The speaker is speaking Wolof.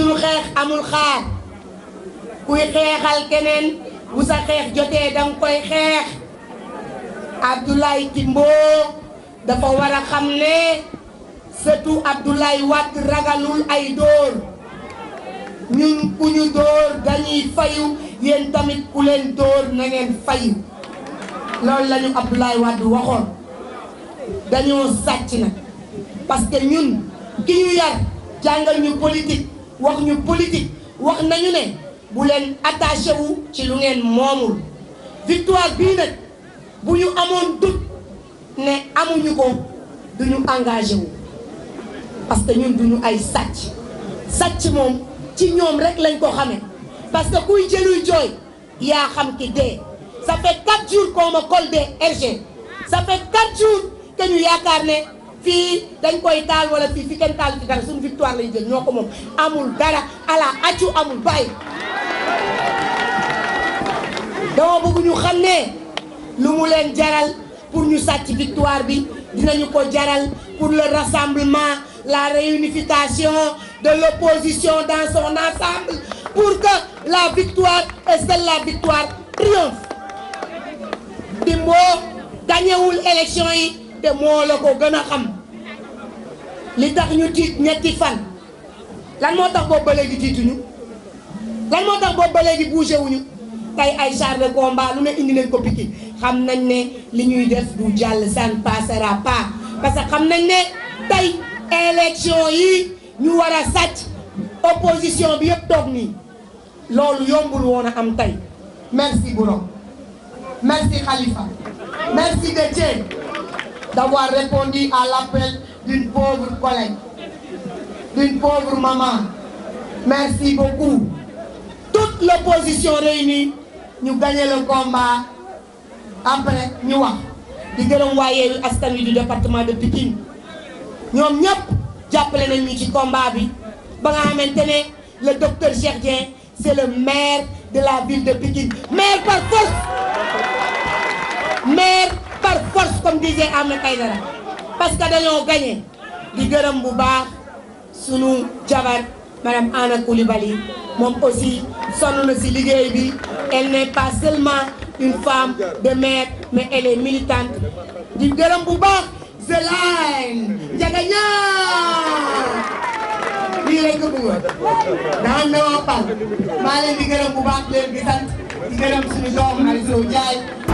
sunu xeex amul xaar kuy xeexal keneen bu sa xeex jotee danga koy xeex Abdoulaye Timbo dafa war a xam ne surtout Abdoulaye Wade ragalul ay dóor ñun ku ñu dóor dañuy fayu yéen tamit ku leen dóor na ngeen fayu loolu lañu Abdoulaye Wade waxoon dañoo sàcc nag parce que ñun ki ñu yar jàngal ñu politique wax ñu politique wax nañu ne bu leen attaché wu ci lu ngeen moomul victoire bii nag bu ñu amoon doute ne amuñu ko duñu engagé wu parce que ñun duñu ay sàcc moom ci ñoom rek lañ ko xamee parce que kuy jëluy jooy yaa xam ki dee ça fait 4 jours qu'on me colle des RG ça fait 4 jours que ñu yaakaar ne fii dañ koy taal wala fii fi kenn taal fi dara suñu victoire lañu jël ñoo ko moom amul dara ala accu amul bàyyi dama bëgg ñu xam ne lu mu leen jaral pour ñu sàcc victoire bi dinañu ko jaral pour le rassemblement la réunification de l'opposition dans son ensemble pour que la victoire et seule la victoire triomphe Timbo gañewul élection yi te moo la ko gën a xam li tax ñu tiit ñetti fan lan moo tax boobu ba léegi tiituñu lan moo tax boobu ba léegi bougé wuñu tey ay chars de combat lu ne indi leen ko Pikine xam nañ ne li ñuy def du jàll ça ne passera pas parce que xam nañ ne tey élection yi ñu war a sàcc opposition bi yëpp toog nii loolu yombul woon a am tey merci Bourok merci Khalifa merci Déthié d'avoir répondu à l'appel d'une pauvre collègue d'une pauvre maman merci beaucoup toute l'opposition réunie ñu gagné le combat après ñu wax di gërëm waa Yewwi Askan Wi du département de Pikine ñoom ñëpp jàppale nañ ñu ci combat bi ba nga xamante ne le docteur Cheikh Dieng c'est le maire de la ville de Pikine maire par force comme disait Ahmed Aïdara parce que dañoo gagné di gërëm bu baax sunu jabar madame Anna Coulibaly moom aussi sonn na ci liggéey bi elle n'est pas seulement une femme de maire mais elle est militante di gërëm bu baax Zelaine Ndiaga lii rek nga bëggoon daan na waa Pal maa leen di gërëm bu baax leen di sant di gërëm suñu doom Aliou Sow Ndiaye